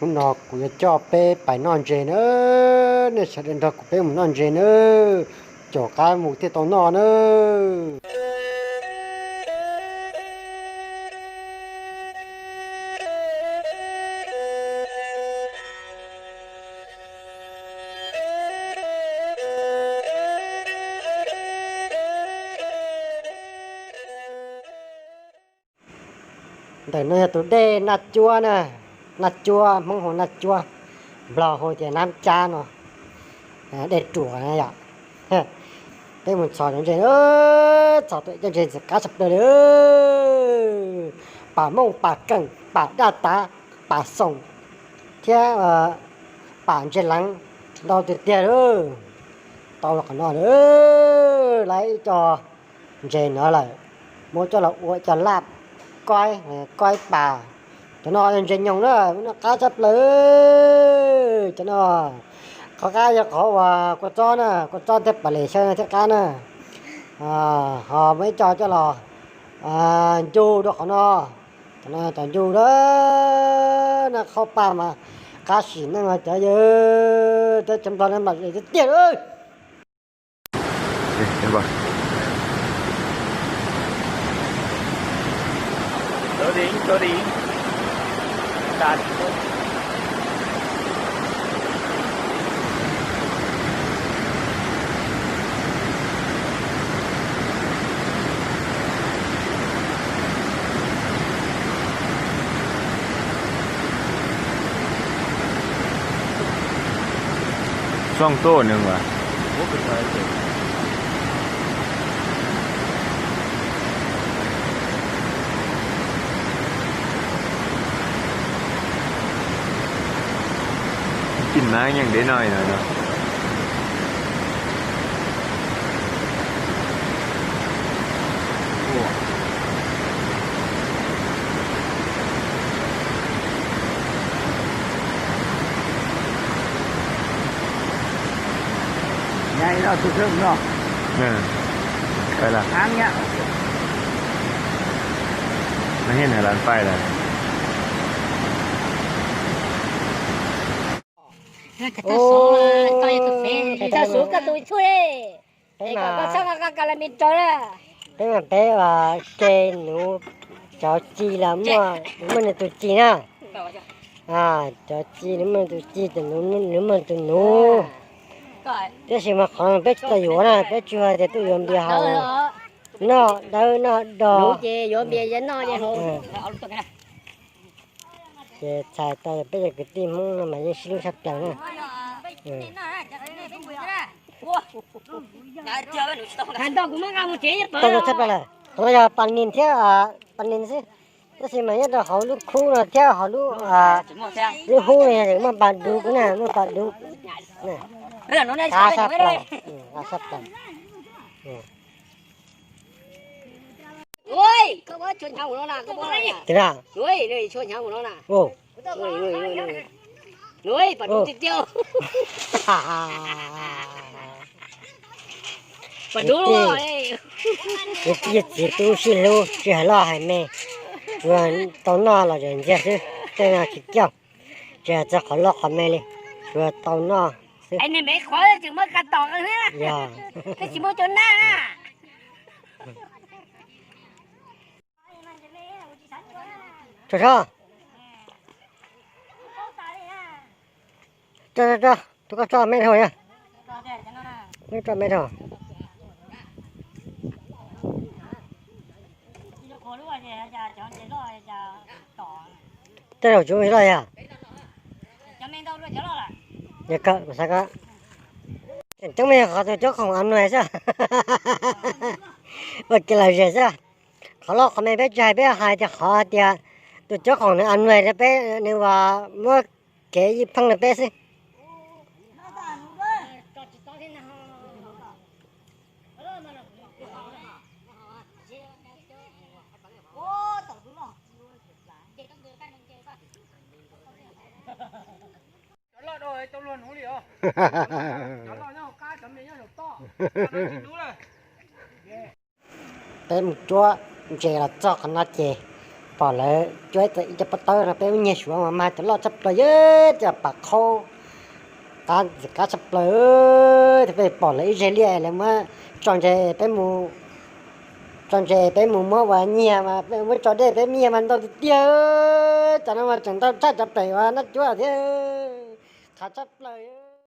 Hnub no kuv yuav coj peb pais noj ntses nawb, nej sawv daws nrog kuv peb mus noj ntses nawb, caum qab mus thiaj tau noj nawb. Ntawm no yog tus dej Naj Cuab na, Naj Cuab, Hmoob hu Naj Cuab, Nplog hu tias Nab Cab no, dej ruam na yom. Peb mus txhos cov ntses, txhos tuaj cov ntses ntxim qab tshaj plaws li. Pam mooj, pam keem, pam daj tav, pam xoom thiab pam ntses leev ntau tiag tiag li. Tau los qhov no lawm, lawv ib co ntses no lawm, muab coj los ua cov laj koib, koib pas. Cov no yog ntses nyoos na, noj qab tshaj plaws. Cov no qhov qab yog qhov uas kua txob na, kua txob thiab pas les xyaw thiab qab na. Ho muaj ib co coj los ncu rau qhov no. Cov no cov ncu na, noj qab paj mas qab sim neej os cov yawg, teb chaws Nplog no mas tiag tiag lawm. Txooj tuaj nws as. Tim na nyeem deb no no. Pais lawm. Nws hiaj nws lawv pais lawm. Peb mas, peb mas peb ke nuv cov ci los muaj, nws muaj nws tus ci na. Cov ci nws muaj nws tus ci, nws muaj nws tus nuv. Tab sis mas qhov no peb tsis tau yuav na, peb tsuas hais tias tuaj yuav npias haus, noj dawb noj do. Ces txhais tau peb cov kwv tij Hmoob no mas yeej sib hlub tshaj plaws na. Tau tshaj plaws lawm. Qhov no yog pas nis thiab, pas nis xwb. Tab sis mas nyob rau hauv lub khub no thiab hauv lub, lub hub no yog muaj pas duv na, muaj pas duv. Qab tshaj plaws, qab tshaj plaws. Tus na, kwv tij txiv tub sib hlub tsis hais loj hais me, tsuas tau noj los tseem ntxiag xwb, tej no tsis coj, tsis hais txog qhov loj qhov me li, tsuas tau noj xwb. Yog. Tso, tso. Tso, tso, tso, tus koj tso me dhau na. Tso me dhau. Tej zaum tsis muaj loj yog. Yog kawm kuv xav kawm. Tseem coob me qhov tus coob khoom av nuais xwb. Ua kev lom zem xwb. Qhov loj qhov me peb tsis hais, peb hais tias qhov tias tus coob khoom nws av nuais rau peb, nws uas muab kev ywj pheej rau peb xwb. Peb mus cuab ntses los txog qhov no ces Pom lawv cuab ib co pob tawb no peb muab nyiag suav mas mag cov loj tshaj plaws yog cov pas qhaub qab ntxim qab tshaj plaws. Peb pom lawv ib zeg liaj lawv muab tso ntses peb mus, tso ntses peb mus muab ua nyiag mas peb muab tso dej peb nyiag mas ntau tiag tiag. Cov no mas tseem ntau tshaj cov pem uas noj cuab thiab, qab tshaj plaws.